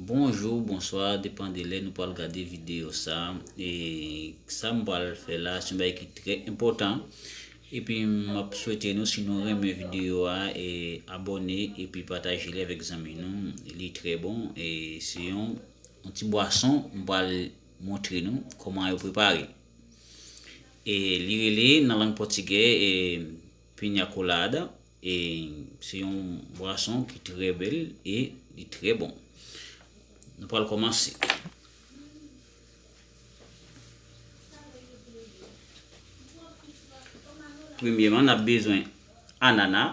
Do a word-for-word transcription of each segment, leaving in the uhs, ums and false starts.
Bonjou, bonswa, depann de lè nou pral gade videyo sa. E sa m pral fè la, se yon bagay ki trè enpòtan. Epi m ap swete nou, si nou renmen videyo a, e abòne epi pataje li avèk zanmi nou. Li trè bon. E se yon, yon ti bwason, m pral montre nou kòman yo prepare. E li rele nan lang pòtigè, e, piña colada. E se yon bwason ki trè bèl e li trè bon. Nou pral kòmanse. Premyèman, n ap bezwen anana.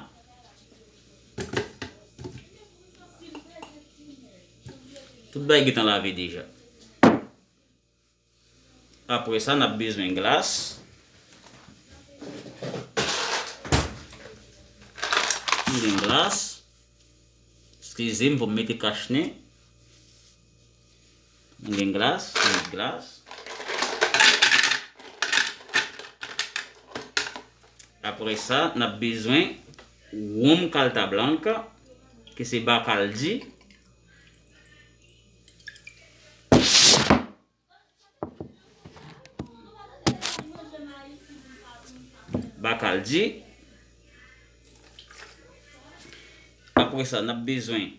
Tout bagay gentan lave deja. Apre sa, n ap bezwen glas. M gen glas. Eskize m, fò m mete kachnen. M gen glas, m met glas. Apre sa, n ap bezwen wonm Carta Blanca, ki se Bacardi. Bacardi. Apre sa, n ap bezwen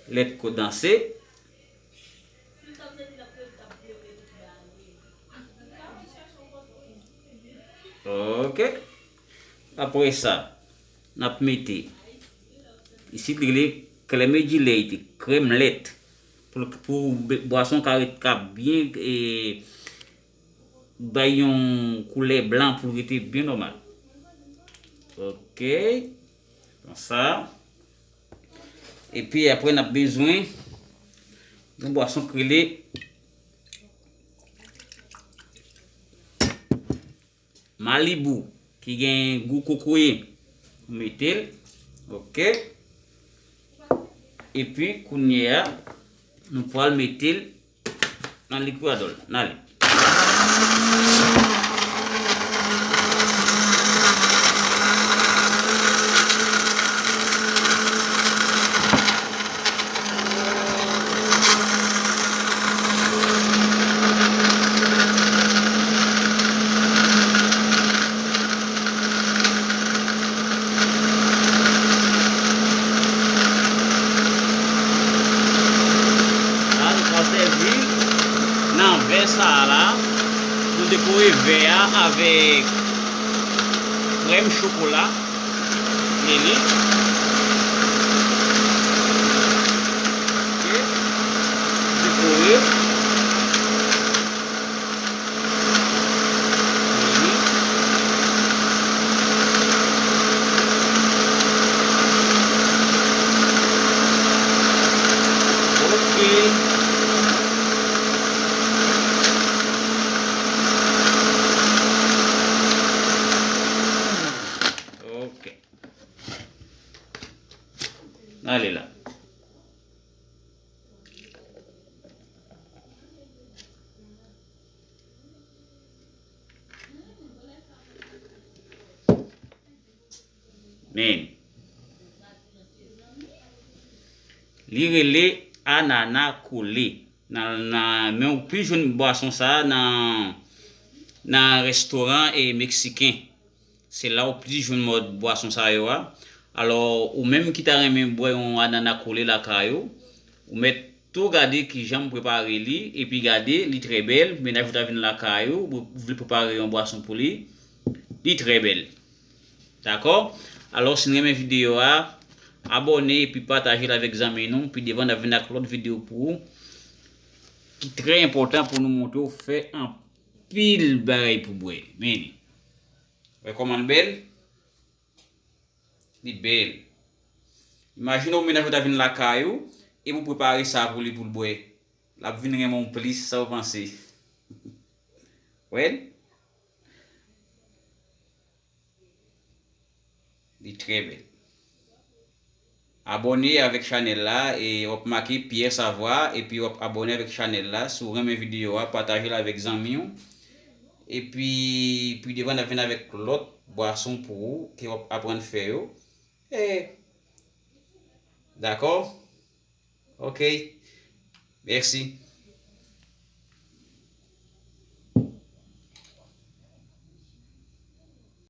lèt kondanse. Ok. Apre sa, n ap mete, isit li rele creme de leite, krèm lèt. Pou, pou be-, bwason ka ret, ka byen, e, bay yon koulè blan pou l rete byen nòmal. Ok. Konsa. Epi apre n ap bezwen yon bwason k rele Malibu, ki gen gou kokoye. Ou mete l. Ok. Epi, kounye a, nou pral mete l nan likwadòl. N ale. La, nou pral sèvi nan vè sa a la pou dekore vè a avèk krèm chokola. Meli. Ok. Dekore. Meli. Ok. Ok. Ale la. Men. Li rele anana kole. Nan, nan, men ou plis jwenn bwason sa a nan, nan restoran e meksiken. Se la ou plis jwenn mòd bwason sa yo a. Alò, ou menm ki ta renmen bwè yon anana kole lakay ou, ou mèt tou gade kijan m prepare li, epi gade, li trè bèl, mennaj ou ta vin lakay ou, ou vle prepare yon bwason pou li, li trè bèl. Dakò? Alò, si n renmen videyo a, abòne epi pataje l avèk zanmi nou, pi devan n ap vin ak lòt videyo pou ou, ki trè enpòtan pou nou montre w fè anpil bagay pou bwè. Men li. Wè kòman l bèl? Li bèl. Imajine w mennaj ou ta vin lakay ou, epi w prepare sa pou li pou l bwè. L ap vin renmen w plis, sa w panse? Wè l? Li trè bèl. Abòne avèk chanèl la, e w ap make Pierre Savoie, epi w ap abòne avèk chanèl la. Si w renmen videyo a, pataje l avèk zanmi w. Epi, pi devan, n ap vin avèk lòt bwason pou ou, ke w ap aprann fè yo. E, dakò? Ok. Mèsi.